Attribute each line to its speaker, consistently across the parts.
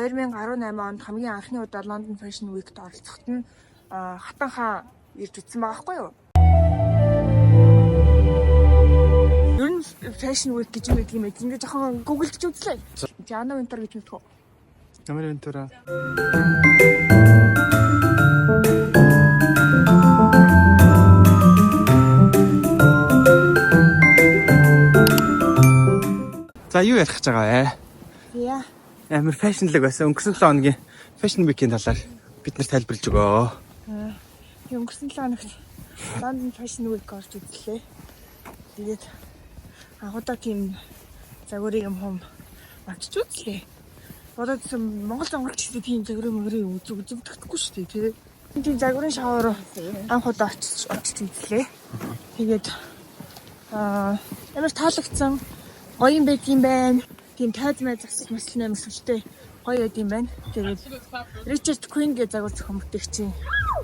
Speaker 1: 2018 онд хамгийн анхны удаа London Fashion Week-д оролцоход нь Хатан хаан ирж үзсэн байгаа байхгүй юу? Ер нь Fashion Week гэж юм гэдэг юм бэ? Ингээ жоохон Google-дж үзлээ. Jana Winter гэж мэдэх үү?
Speaker 2: Ямар Вентура? За, юу ярих гэж байгаа вэ?
Speaker 1: Яа.
Speaker 2: Амар fashion лаг байсан. Өнгөрсөн 7 хоногийн Fashion Week-ийн талаар бид нар тайлбарлаж өгөө.
Speaker 1: Өнгөрсөн 7 хоногт London Fashion Week орж үзлээ. Тэгээд анхудаа тийм загварын юм хум авчиж үзлээ. Бодоод байсан Монгол зонголч гэсэн тийм загварын мөрийн үзэг үзэгдэхгүй шүү дээ, тий. Тийм загварын шоу руу анх удаа очиж очиж үзлээ. Тэгээд амар таалагдсан, гоё юм байт юм байна. Тийм тайз майз засал маслын амар сүлтэй гоё байт юм байна. Тэгээд Richard Quinn гэж загвар зохион бүтээгчийн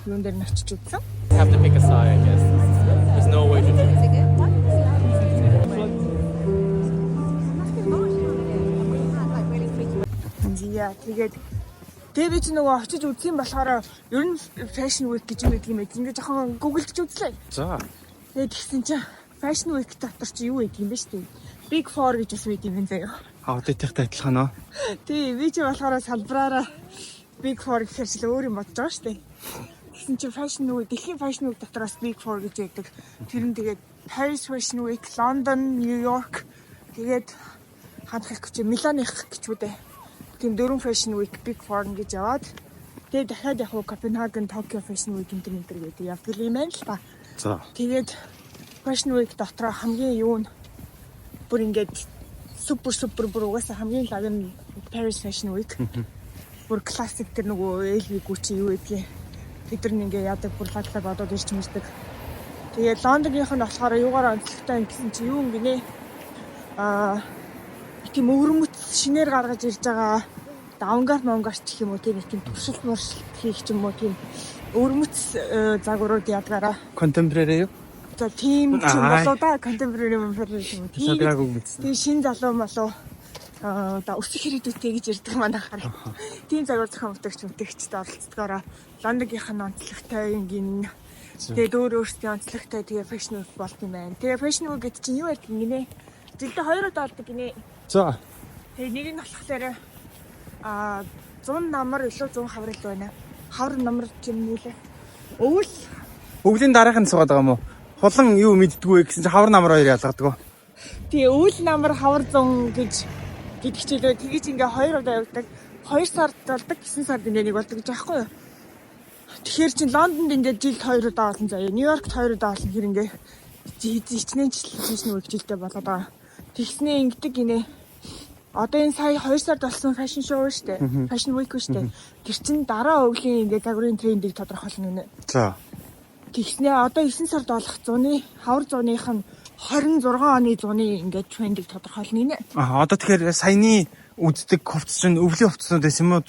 Speaker 1: юун дээр нь очиж үзсэн.
Speaker 3: Have to pick a side, I guess. There's no way to do.
Speaker 1: Зя, тэгээд би чи нөгөө очиж үзсэн болохоор ер нь Fashion Week гэж юм байдаг юм байна. Ингээ жоохон Google-дж үзлээ.
Speaker 2: За.
Speaker 1: Тэгээд тэгсэн чинь Fashion Week дотор чи юу байдаг юм бэ шүү дээ. Big Four гэж бас байдаг юм байна заяа.
Speaker 2: Аудитынхтай адилхан уу?
Speaker 1: Тий, би чи болохоор салбараараа Big Four гэхээр ч л өөр юм бодож байгаа шүү дээ. Тэгсэн чинь Fashion Week, дэлхийн Fashion Week дотроос Big Four гэж байдаг. Тэр нь тэгээд Paris Fashion Week, London, New York, тэгээд хандах гэж Миланых гэж үү дээ. Тийм дөрвөн Fashion Week Big Four гэж яваад тэгээд дахиад яг уу Копенгаген, Tokyo Fashion Week энэ төр гэдэг явдаг юм байна л та.
Speaker 2: За.
Speaker 1: Тэгээд Fashion Week дотроо хамгийн юу нь бүр ингээд супер супер бүр угаасаа хамгийн лаг нь Paris Fashion Week. Бүр классик, тэр нөгөө LV, Gucci юу гэдгийг тэд нар ингээ яадаг, бүр лаг лаг одоод ирч мэрдэг. Тэгээд Лондоных нь болохоор юугаар онцлогтой юм гэсэн чи юу юм гинэ? Тийм өвөрмөц шинээр гаргаж ирж байгаа авангард мавангард гэх юм уу, тийм нэг тийм туршилт муршилт хийх ч юм уу, тийм өвөрмөц загварууд ядгаараа.
Speaker 2: Contemporary юу?
Speaker 1: За, тийм ч юм
Speaker 2: Аа.
Speaker 1: болоо да, contemporary юм. Тийм.
Speaker 2: Садраг үг мэдсэн.
Speaker 1: Тийм, шин залуу малуу одоо өсөх ирээдүйтэй гэж ярьдаг манайхаар. Тийм загвар зохион бүтээгч бүтээгчд оролцдогоороо Лондонгийнх нь онцлогтой юм гин. Тэгээд өөр өөрсдийн онцлогтой тэгээ fashion week болд юм байна. Тэгээ fashion week гэдэг чинь юу ярьдаг юм гинэ? Жилдээ хоёр удаа болдог гинэ.
Speaker 2: За.
Speaker 1: Тэгээ нэг нь болохоор 100 намар илүү 100 хавар илүү байна. Хавар намар юм нүүлээ. Өвөл.
Speaker 2: Өвлийн дараах нь суугаад байгаа юм уу? Хулан юу мэддгүү гэсэн чи хавар намар хоёр ялгадаг.
Speaker 1: Тэгээ өвөл намар хавар зун гэж гэдэг хичээлээ тэгэж ингээ хоёр удаа явдаг. 2 сард болдог, 9 сард ингээ нэг болдог гэж аахгүй юу? Тэгэхээр чин Лондонд ингээ жилд хоёр удаа олон заяа. Нью-Йоркт хоёр удаа олон хэр ингээ хичнээн fashion week жилдээ болоод байгаа. Тэгснээ ингэдэг гинэ. Одоо энэ сая 2 сард болсон fashion show шүү дээ. Fashion week шүү дээ. Тэр чин дараа өвлийн ингээ загварын трендийг тодорхойлно гинэ.
Speaker 2: За.
Speaker 1: Тэгснээ одоо 9 сард болох зуны хавар зуных нь 26 оны зуны ингээд трендийг тодорхойлно гинэ.
Speaker 2: Аа, одоо тэгэхээр саяны үздэг хувцас чинь өвлийн хувцаснууд байсан юм уу?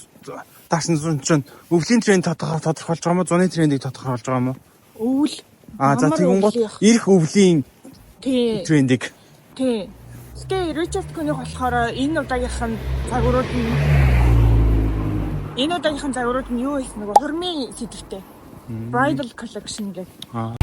Speaker 2: Даашин зун чинь өвлийн тренд тодорхойлж байгаа юм уу? Зуны трендийг тодорхойлж байгаа юм уу?
Speaker 1: Өвөл.
Speaker 2: Аа, за,
Speaker 1: намар
Speaker 2: тэгүн гол
Speaker 1: өвлийнх.
Speaker 2: ирэх өвлийн
Speaker 1: Тий.
Speaker 2: трендийг.
Speaker 1: Тий. Гэтэ Ричард Куних болохоор энэ удаагийнх нь загварууд нь юу байсан, нөгөө хурмын сэдвтэй. Bridal collection гэх.
Speaker 2: Аа.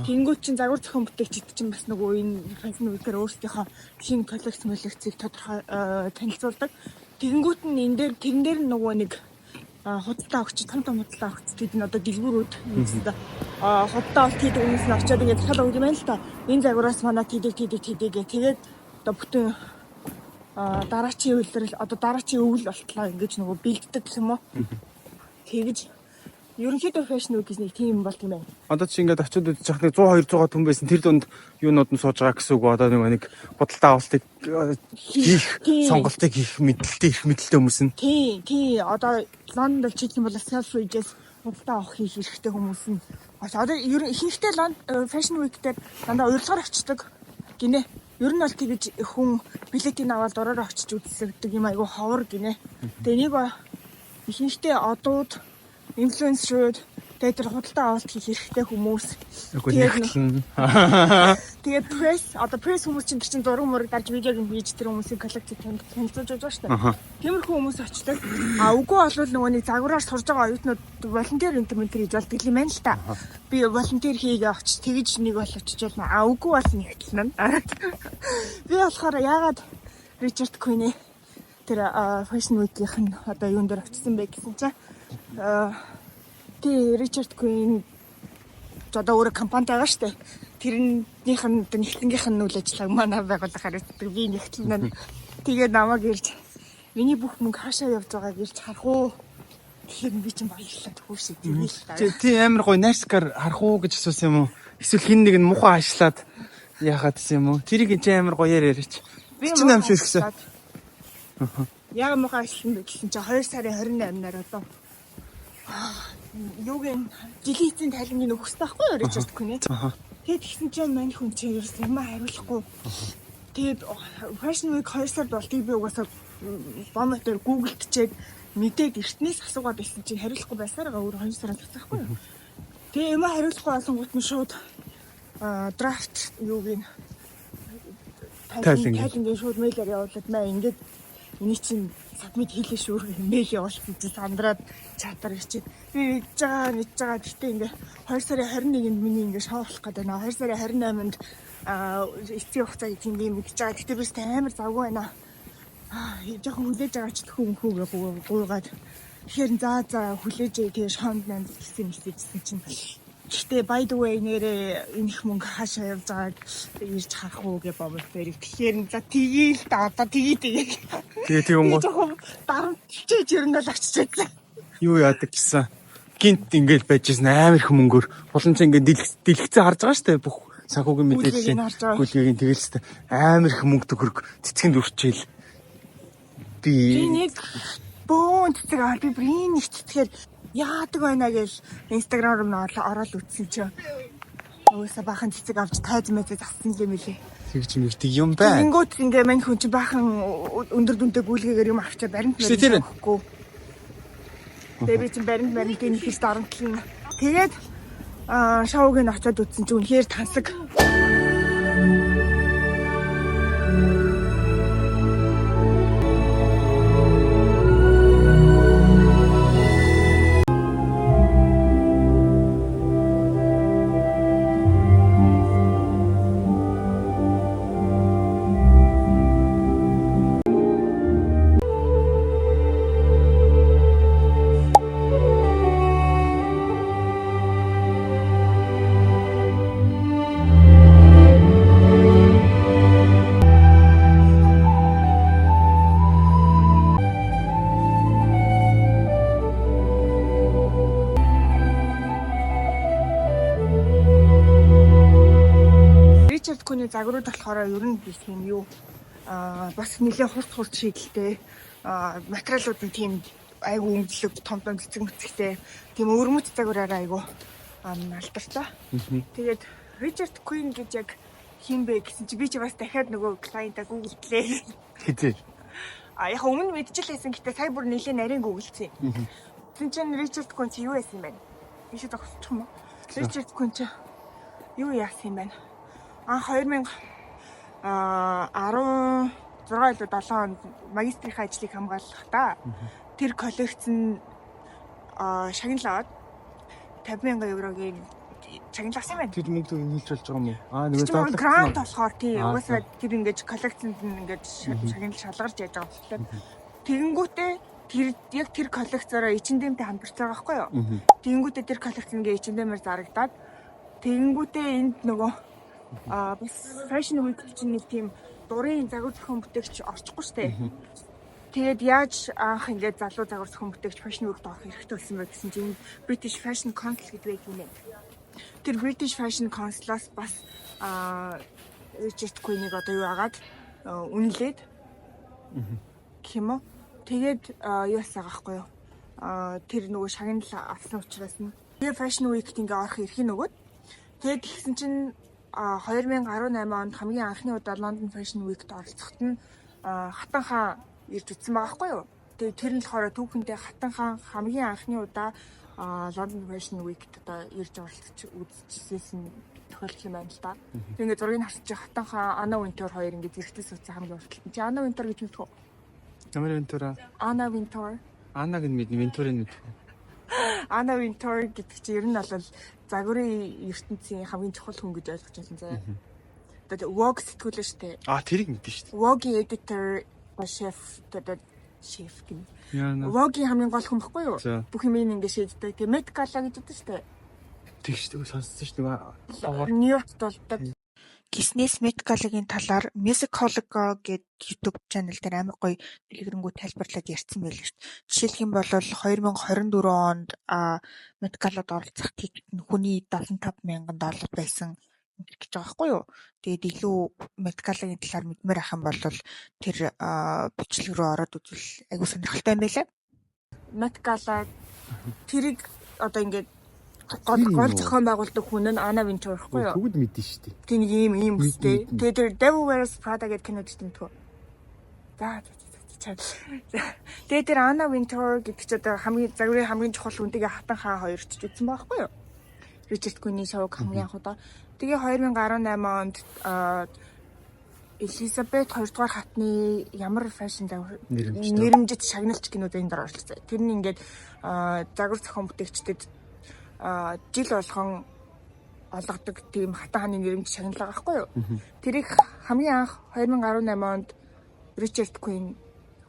Speaker 1: Тэнгүүд чинь загвар зохион бүтээгчид чинь бас нөгөө энэ fashion week-ээр өөрсдийнхөө шинэ коллекц молекцийг тодорхой танилцуулдаг. Тэнгүүт нь энэ дээр тэрэн дээр нь нөгөө нэг худалдаа авахч, том том худалдаа авахч тэд нь одоо дэлгүүрүүд нэгсэндээ худалдаа авалт хийдэг хүмүүс нь очиод ингээд захиал өгдөг юм байна л та. Энэ загвараас манай тийдэг тийдэг тийдэг гэх тэгээд одоо бүтэн дараачийн үйлрэл одоо дараачийн өвөл болтлоо ингэж нөгөө бэлддэг гэх юм уу. Тэгэж ерөнхийдөө fashion week гэж нэг тийм болд юм байна.
Speaker 2: Одоо чи ингээд очиод үзчих нэг 100 200 хүн байсан, тэр дунд юунууд нь сууж байгаа гэсэн үг үү? Одоо нэг худалдаа авалтыг хийх, сонголтыг хийх мэдлэлтэй, их мэдлэлтэй хүмүүс нь.
Speaker 1: Тий, одоо Лондонд чийх юм бол Selfridges худалдаа авах хийх эрхтэй хүмүүс нь. Одоо ер нь ихэнхдээ Fashion Week дээр дандаа урилгаар очдог гинэ. Ер нь бол тэгэж хүн билетийг аваад дураараа очиж үзсэгдэг юм айгүй ховор гинэ. Тэгээ нэг ихэнхдээ одууд, инфлюенсерүүд, тэгээ тэр худалдаа авалт хийх эрхтэй хүмүүс.
Speaker 2: Үгүй
Speaker 1: Тэгээд
Speaker 2: нэгтлэн.
Speaker 1: Тэгээд пресс, одоо пресс хүмүүс чинь тэр чинь зураг мураг дарж видеог юм хийж тэр хүмүүсийн коллекцийг танилцуулж байгаа шүү дээ. Тиймэрхүү хүмүүс очдог. А үгүй болвол нөгөө нэг загвараар сурж байгаа оюутнууд волонтер энэ төр хийж болдог юм байна л та. Би волонтер хийгээ очиж тэгж нэг бол очиж болно. А үгүй бол нэгтлэн. Би болохоор яагаад Ричард Куины тэр Fashion Week-ийн нь одоо юун дээр очсон бэ гэсэн чинь тий, Ричард Куин одоо өөрөө компанид байгаа шүү дээ. Тэрнийх нь одоо нэгтлэнгийнх нь үйл ажиллагааг манай байгууллага хариуцдаг. Би нэгтлэн. Тэгээд намайг ирж миний бүх мөнгө хаашаа явж байгааг ирж харах уу? Тэгэхээр би чинь баярлалаа төхөөш тийм л та.
Speaker 2: Чи амар гоё найрсгаар харах уу гэж асуусан юм уу? Эсвэл хин нэг нь муухай аашлаад яхаад гэсэн юм уу? Тэрийг чи амар гоёор яриач.
Speaker 1: Би
Speaker 2: Чи намш ирсэн.
Speaker 1: Яг муухай ажилласан бэ гэсэн чинь 2 сарын 28-наар одоо юуг нь жилийн эцсийн тайлангийн нөхөртэй байхгүй юу Ричард Куни. Тэгээд тэгсэн чинь мань хүн чинь ерөөс юм хариулахгүй. Тэгээд Fashion Week 2 сард болтыг би угаасаа бомотоор Google-дчээд мэдээд эртнээс асуугаад байсан чинь хариулахгүй байсаар байгаа, өөр 2 сараар цацахгүй юу. Тэгээ юм хариулахгүй болонгууд нь шууд драфт юуг нь
Speaker 2: Тайлангийн.
Speaker 1: тайлангийн шууд мэйлээр явуулаад маа ингээд миний чинь submit хийлээ шүү гэх мэйл явуулсан чинь сандраад чатаар бичээд би мэдж байгаа мэдж байгаа, гэхдээ ингээ 2 сарын 21-нд миний ингээ шоу болох гэдэг байна. 2 сарын 28-нд эцсийн хугацаа гэдэг юм би мэдж байгаа. Гэхдээ би ч амар завгүй байна. Аа, жоохон хүлээж байгаа ч төхөө мөхөө гэх гуйгаад, тэгэхээр за за хүлээж тэгээ шоунд нанд гэсэн мессежсэн чинь гэхдээ by the way нэрээ энэ их мөнгө хаашаа явж байгааг ирж харах уу гэ бомб дээр. Тэгэхээр за тгий л да, одоо тгий тгий.
Speaker 2: Тэгээ тийм
Speaker 1: Би
Speaker 2: гоо
Speaker 1: жоохон дарамтчиж ер нь бол очиж байсан.
Speaker 2: Юу яадаг гэсэн. Гинт ингээл байж ирсэн амар их мөнгөөр булан чи ингээд дэлгэцээ харж байгаа штэ, бүх санхүүгийн
Speaker 1: Гүйлгээг
Speaker 2: мэдээллийн
Speaker 1: нь харж байгаа.
Speaker 2: гүйлгээг нь тэгэл штэ, амар их мөнгө төгрөг цэцгэнд өрчээл би
Speaker 1: Би нэг бөөн цэцэг аваад би бүр энэ их цэцгээр яадаг байна гэж Instagram руу н ороод үтсэн чинь угаасаа баахан цэцэг авч тайз мэзээ зассан юм лээ.
Speaker 2: Тэгж мэгдэг юм байна.
Speaker 1: Тэгэнгүүт ингээ мань хүн чинь баахан өндөр дүнтэй гүйлгээгээр юм авчаа баримт
Speaker 2: Чи тэр-
Speaker 1: баримт өгөхгүй. Тэгээ би чинь баримт баримтын ихэж дарамтлна. Тэгээд шоуг нь очиод үтсэн чинь үнэхээр тансаг. Ричард Куны загварууд болохоор ер нь би тийм юу бас нэлээ хурц хурц шийдэлтэй, материалууд нь тийм айгу өнгөлөг, том том цэцэг мэцэгтэй тийм өвөрмөц загвараараа айгу алдартай. Тэгээд Ричард Куин гэж яг хэн бэ гэсэн чи би чи бас дахиад нөгөө клиентаа гуглдлээ.
Speaker 2: Хизээ.
Speaker 1: А яг өмнө мэдчихлээсэн, гэтээ сая бүр нэлээ нарийн гуглдсэн. Тэгсэн чинь Ричард Куин чи юу яасан юм бэ? Ийшээ зогсчих юм уу? Ричард Куин чи юу яасан юм бэ? Анх 2000 16 илүү 7 онд магистрийн ажлыг хамгаалахдаа тэр коллекц нь шагнал аваад 50 мянган еврогийн шагнал авсан юм байна.
Speaker 2: Тэр мөнгө нийлж болж байгаа юм уу? Аа,
Speaker 1: Тэр
Speaker 2: нөгөө
Speaker 1: чинь грант болохоор тий,
Speaker 2: Аа,
Speaker 1: угаасаа тэр ингэж коллекцэнд нь ингэж шагнал шалгарч яаж байгаа болохоор тэгэнгүүтээ тэр яг тэр коллекцороо H&M-тэй хамтарч байгаа байхгүй юу? Тэгэнгүүтээ тэр коллекц ингээ H&M-ээр зарагдаад тэгэнгүүтээ энд нөгөө бас Fashion Week чинь нэг тийм дурын загвар зохион бүтээгч орчихгүй штэ. Тэгээд яаж анх ингээд залуу загвар зохион бүтээгч Fashion Week-д орох эрхтэй болсон бэ гэсэн чинь British Fashion Council гэдэг байдаг юм байна. Тэр British Fashion Council-аас бас Richard Quinn-ыг одоо юу агаад үнэлээд гэх юм уу. Тэгээд юу ясаа байхгүй юу? Тэр нөгөө шагнал авсан учраас нь. Тэгээ Fashion Week-т ингээ орох эрхийг нөгөөд. Тэгээд тэгсэн чинь 2018 онд хамгийн анхны удаа London Fashion Week-д оролцоход нь Хатан хаан ирж үзсэн байгаа байхгүй юу? Тэгээ тэр нь болохоор түүхэндээ Хатан хаан хамгийн анхны удаа London Fashion Week-д одоо ирж оролцож үзчихсэн тохиолдол юм байна л да. Тэгээ ингээд зургийг харсан чинь Хатан хаан, Анна Винтур хоёр ингээд зэрэгтэй суудсан хамгийн урд талд нь. Чи Анна Винтур гэж мэдэх үү?
Speaker 2: Ямар Вентура?
Speaker 1: Анна Винтур.
Speaker 2: Аннаг нь мэднэ, Вентурыг мэдэх.
Speaker 1: Анна Винтур гэдэг чинь ер нь бол загварын ертөнцийн хамгийн чухал хүн гэж ойлгож байна заяа. Одоо Vogue сэтгүүлэн штэ.
Speaker 2: А, тэрийг мэднэ шүү дээ.
Speaker 1: Vogue-ийн editor шеф, одоо шеф гэнэ.
Speaker 2: Яна.
Speaker 1: Vogue-ийн хамгийн гол хүн баггүй юу?
Speaker 2: За.
Speaker 1: Бүх юм ингэ шийддэг. Тэгээ Met Gala гэж байдаг штэ.
Speaker 2: Тэг шүү дээ. Сонссон шүү дээ.
Speaker 1: Нью-Йоркт болдог. Гиснээс Met Gala-гийн талаар Musicologo гээд YouTube channel дээр амар гоё дэлгэрэнгүй тайлбарлаад ярьсан байл шүү дээ. Жишээлх юм бол 2024 онд Met Gala-д оролцох ticket нь хүний 75 мянган доллар байсан гэж байгаа байхгүй юу? Тэгээд илүү Met Gala-гийн талаар мэдмээр ах юм бол тэр бичлэг рүү ороод үзвэл айгүй сонирхолтой юм байлаа. Met Gala тэрийг одоо ингээд гол гол зохион байгуулдаг хүн нь Анна Винтур байхгүй юу?
Speaker 2: Бүгд мэднэ шүү дээ.
Speaker 1: Тийм нэг ийм ийм үстэй.
Speaker 2: Мэднэ.
Speaker 1: Тэгээ тэр Devil Wears Prada гэдэг кино үзсэн мэдхүү. За за, за. Тэгээ тэр Анна Винтур гэдэг чи одоо хамгийн загварын хамгийн чухал хүн, тэгээ Хатан хаан хоёр ч үзсэн байхгүй юу? Ричард Куины шоуг хамгийн анх удаа. Тэгээ 2018 онд Элизабет 2 дугаар хатны ямар fashion загвар
Speaker 2: Нэрэмжит.
Speaker 1: нэрэмжит шагналч гинүүд энэ дээр оролцсон. Тэр нь ингээд загвар зохион бүтээгчдэд жил болгон олгодог тийм хатан хааны нэрэмж шагнал байгаа байхгүй юу? Тэрийг хамгийн анх 2018 онд Ричард Куин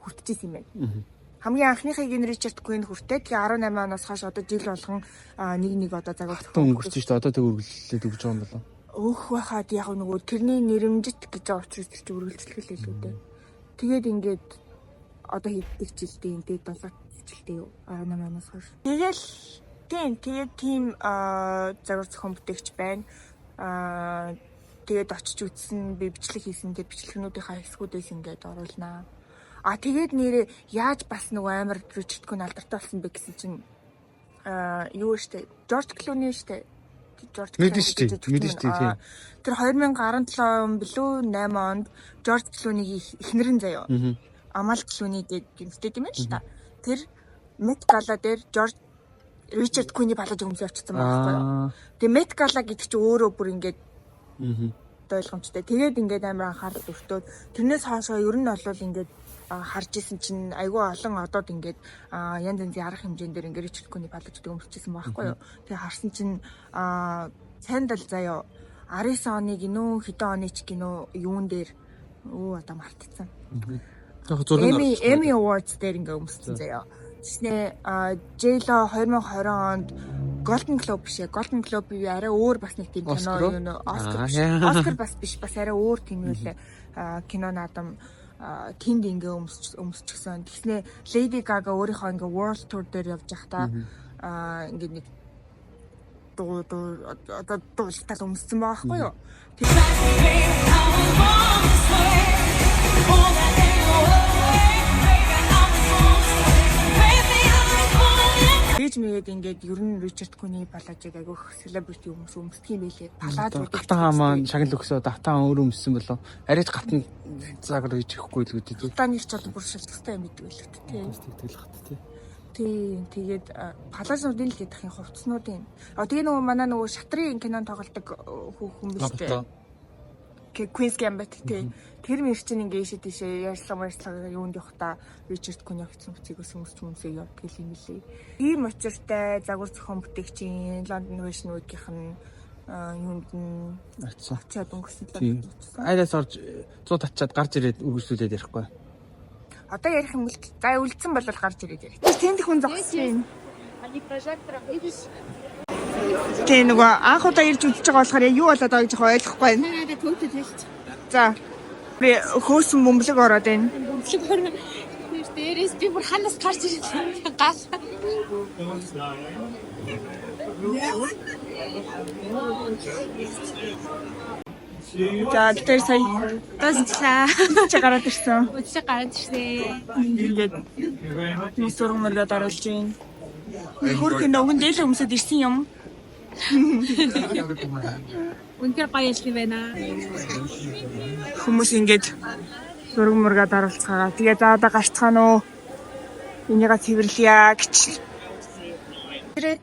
Speaker 1: хүртчихсэн юм байна. Хамгийн анхныхыг энэ Ричард Куин хүртээд, тэгээ 18 оноос хойш одоо жил болгон нэг нэг одоо загвар
Speaker 2: Хатан өнгөрсөн шүү дээ. Одоо тэг үргэлжлээд өгч байгаа юм болоо.
Speaker 1: Өөх байхад яг нөгөө тэрний нэрэмжит гэж байгаа учраас тэр чинь үргэлжлэх л илүү дээ. Тэгээд ингээд одоо хэддэг жилдээ тэгээд 7 жилдээ юу 18 оноос хойш. Тэгэл тийм, тэгээд тийм загвар зохион бүтээгч байна. Тэгээд очиж үзсэн, би бичлэг хийсэн, тэгээд бичлэгнүүдийнхаа хэсгүүдээс ингээд оруулнаа. А тэгээд нэрээ яаж бас нөгөө амар Ричард Куин алдартай болсон бэ гэсэн чинь юу штэ, Жорж Клуни штэ. Жорж
Speaker 2: Мэднэ шүү дээ,
Speaker 1: гэж
Speaker 2: мэднэ шүү дээ, тийм.
Speaker 1: Тэр 2017 билүү 8 онд Жорж Клунигийн эхнэр нь заяо. Амал Клуни гэдэг юмстэй юм байна л та. Тэр Met Gala дээр Жорж Ричард Куины палаж өмсөө очсон байгаа байхгүй юу? Тэгээ Met Gala гэдэг чинь өөрөө бүр ингээд ойлгомжтой. Тэгээд ингээд амар анхаарал өртөөд, тэрнээс хоошоо ер нь бол ингээд харж исэн чинь айгүй олон одод ингээд янз янзын арга хэмжээн дээр ингээд Ричард Куины палажуудыг өмсчихсэн байхгүй юу? Тэгээ харсан чинь сандал заяо, 19 оны гинүү, хэдэн оны ч гинүү, юун дээр өө одоо мартцсан.
Speaker 2: Яг зургийг
Speaker 1: Emmy Awards дээр ингээ өмссөн заяа. Тэснэ J-Lo 2020 онд Golden Globe биш ээ. Golden Globe би арай өөр бас нэг тийм кино
Speaker 2: Оскар уу?
Speaker 1: юу нөө Оскар биш. Оскар бас биш, бас арай өөр тийм юу лээ. Кино наадам тэнд ингээ өмсчихсэн. Тэгснэ Lady Gaga өөрийнхөө ингээ World Tour дээр явж байхдаа ингээ нэг дуу дуу одоо дуултал өмссөн байгаа байхгүй юу?
Speaker 4: I was born this way. Oh, that ain't no way. Baby, I was born this way. Baby, I was born.
Speaker 1: Тэгж мэгээд ингээд ер нь Ричард Куны палажийг айгүйх celebrity хүмүүс өмсдөг юм байлээ. Палаж
Speaker 2: Хатан хаан маань шагнал өгсөө, хатан хаан өөрөө өмссөн болоо. Арайч гатан загвар хийж өгөхгүй л гэдэг тийм.
Speaker 1: Хатан нэр ч бол бүр шилжихтэй юм гэдэг байлээ тий.
Speaker 2: Тэгэл хат тий.
Speaker 1: Тийм, тэгээд палажнуудын л гэдэг юм, хувцснуудын. А тэгээ нөгөө манай нөгөө шатрын кинонд тоглодог хүүхэн биш үү? Queen's Gambit тий. Тэр мэр чинь ингээ ийшээ тийшээ ярьслага ярьслага юунд явахдаа Ричард Куны хувцсан хувцыг өмсч өмсөө явдаг юм лээ. Ийм учиртай загвар зохион бүтээгчийн London Fashion Week-ийнх нь юунд нь
Speaker 2: Очсон.
Speaker 1: очиад өнгөрсөн
Speaker 2: Тийм.
Speaker 1: л.
Speaker 2: Айлаас орж 100 татчаад гарч ирээд үргэлжлүүлээд ярихгүй.
Speaker 1: Одоо ярих юм л за үлдсэн бол гарч ирээд ярих. Тэнд хүн зогссон юм.
Speaker 5: Они прожектором, видишь?
Speaker 1: Тийм, нөгөө анх удаа ирж үзэж байгаа болохоор яг юу болоод байгааг жоохон ойлгохгүй байна.
Speaker 5: Надад төвтэй хэлж.
Speaker 1: За. Би хөөсөн бөмбөлөг ороод байна.
Speaker 5: Бөмбөлөг орно. Тэр дээрээс би бүр ханаас гарч ирсэн. Гал.
Speaker 1: За, тэр сая
Speaker 5: Доослаа.
Speaker 1: чи гараад ирсэн.
Speaker 5: Үзэж гараад ирсэн.
Speaker 1: Ингээд нэг сургамжлаад оруулж байна. Хөрх нөгөн дээлээ өмсөд ирсэн юм.
Speaker 5: Үнэхээр гоё ажил юм байна.
Speaker 1: Хүмүүс ингээд зураг мурга даруулцгаагаа. Тэгээ за одоо гарцгаана уу? Энийга цэвэрлэе гэж.
Speaker 5: Тэрээд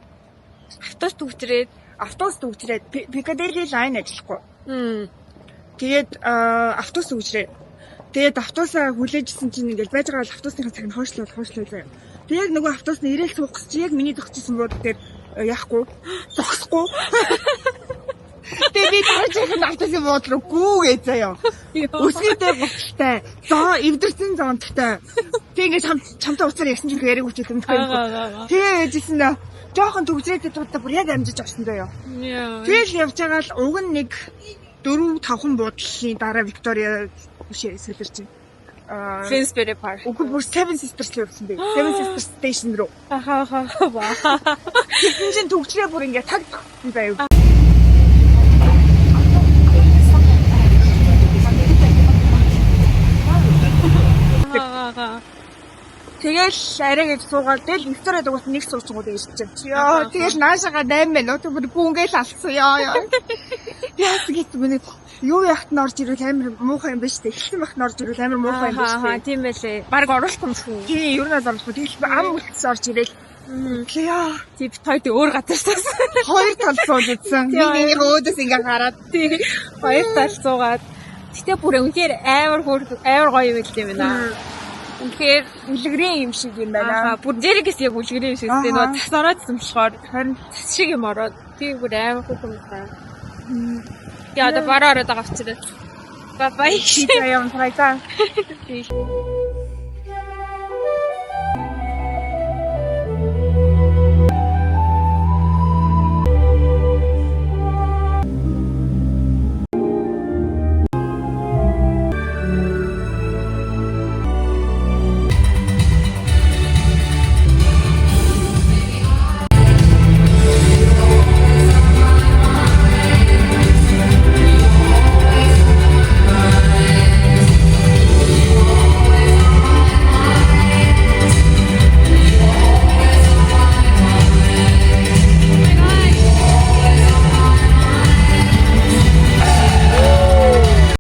Speaker 5: автобус төгтрээд
Speaker 1: Автобус төгжрээд Piccadilly line ажиллахгүй.
Speaker 5: хм
Speaker 1: Тэгээд автобус төгжрээ. Тэгээд автобусаа хүлээжсэн чинь ингээд байж байгаа л автобусныхаа цаг нь хойшлол хойшлол заяа. Тэгээд нөгөө автобус нь ирээл суух гэсэн чинь яг миний зогсчихсан буудал дээр яахгүй зогсохгүй. Тэгээд би дарж ирэх нь автобусын буудал руу гүү гэж заяа. Өсгийтэй гуталтай. Зоо эвдэрсэн зонттой. Тэг ингээд чам чамтай уцаар ярьсан чинь яриаг үчил юм. Тэгээ яжсэн нэ. Жохон төгжрээд туудаа бүр яг амжиж орсон заяа.
Speaker 5: Яа.
Speaker 1: Тэгэл явж байгаа л уг нь нэг 4 5хан буудлын дараа Виктория биш сэлэрч байна. Аа
Speaker 5: Finsbury Park.
Speaker 1: үгүй бүр Seven Sisters руу явсан бэ. Seven Sisters Station руу.
Speaker 5: Аха аха. Ваа.
Speaker 1: Тэгсэн чинь төгжрээ бүр ингээ таг тогтсон заяа.
Speaker 5: Аха.
Speaker 1: Тэгэл арай гэж суугаад тэгэл Виктория дугуйт нэг суучингууд ирж чинь. Йоо тэгэл наашаага 8 минут бүр гүнгээл алдсан ёо ёо. Яас гэж миний юу яхад нь орж ирвэл амар муухай юм биш үү? Эхэлсэн бахт нь орж ирвэл амар муухай юм биш
Speaker 5: Аха
Speaker 1: үү?
Speaker 5: тийм байлээ. Бараг оруулахгүй юм шүү.
Speaker 1: Тийм ер нь бол оруулахгүй. Тэгэл ам үлдсэн орж ирэл. Яа
Speaker 5: Тип тойд өөр газар таас.
Speaker 1: хоёр тал сууж утсан. Нэг нэг өөдөөс ингээ хараад
Speaker 5: Тий. Хоёр тал суугаад. Гэтэ бүр үнэхээр амар хөөр амар гоё юм байл юм байна. Үнэхээр
Speaker 1: үлгэрийн юм шиг юм
Speaker 5: аа
Speaker 1: байна.
Speaker 5: бүр дээрээс яг үлгэрийн юм шиг
Speaker 1: Аха.
Speaker 5: тий нөгөө тас ороодсэн болохоор
Speaker 1: Харин
Speaker 5: тас шиг юм ороод тий бүр амар хөөрхөн юм байна. Яа одоо бараа ороод байгаа учраас. Бай бай.
Speaker 1: чи заяа юм трайзаа.
Speaker 5: Тий.